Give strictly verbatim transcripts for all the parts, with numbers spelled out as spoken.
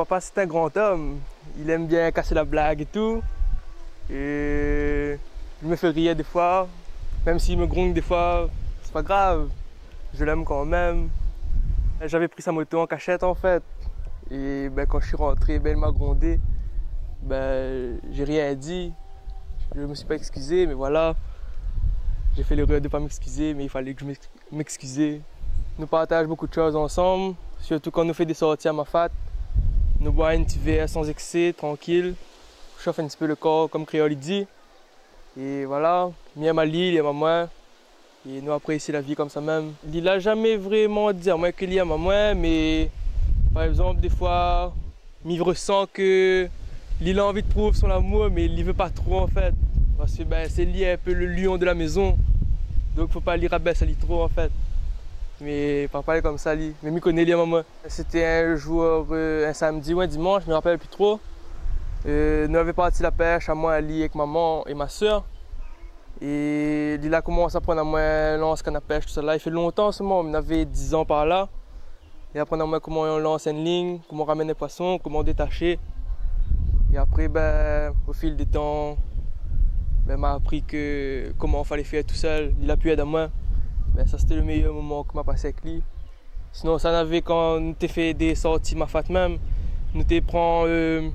Papa, c'est un grand homme. Il aime bien casser la blague et tout. Et il me fait rire des fois. Même s'il me gronde des fois, c'est pas grave. Je l'aime quand même. J'avais pris sa moto en cachette, en fait. Et ben, quand je suis rentré, ben, il m'a grondé. Ben, j'ai rien dit. Je me suis pas excusé, mais voilà. J'ai fait l'erreur de pas m'excuser, mais il fallait que je m'ex-, m'excuser. Nou partaj bonpé de shoz ansanm, sirtou kan nou fé dé sorti a Mafat. Nou boir in ti vèr san excès, trankil. Shof in ti pé le kor, konm kréol i di. É voilà, mi èm ali, li èm amoin. É nou aprésié la vi konmsa mèm. Li la zamé vréman di amoin ke li èm amoin, mé par égzanp, défoi, mi resan ke li la anvi prouv son lamour, mé li vé pa tro, an fèt. Parske, ben, sé li in pé le lion de la mézon. Donk, fo pa li rabès ali tro, an fèt. Mé papa lé konmsa, li. Mé mi koné li èm amoin. Sété in zour, euh, in samdi ou in dimansh, mi rapèl pi tro. Euh, nou lavé parti la pèsh, amoin, ali, èk momon é mon sèr. É li la komans aprann amoin lans kann a pèsh, tousala. I fé lontan solman, mi navé diz an par la. Li aprann amoin koman lans in lign, koman ramenn in poison, koman détashé. É apré, ben, o fil di tan, ben, ma apri ke koman falé fèr tousèl. Li la pi èd amoin. Ben, sa sété le méyèr moman ke ma pasé èk li. Sinon, sa navé kan nou té fé dé sorti Mafat mèm. Nou té pran, euh,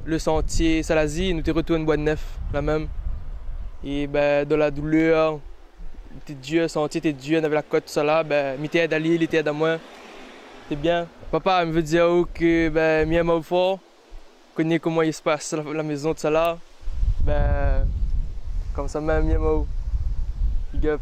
le santié Salazie, nou té retourn Bois de Nèfles, la mèm. É ben, dan la doulèr, té dir, santié té dir, navé la kot, tousala, ben, mi té èd ali, li té èd amoin. Sé bien. Papa, mi vé dir aou ke, ben, mi èm aou for. Koné koman i spas la, la mézon, tousala. Ben, konmsa mèm, mi èm aou. Big up.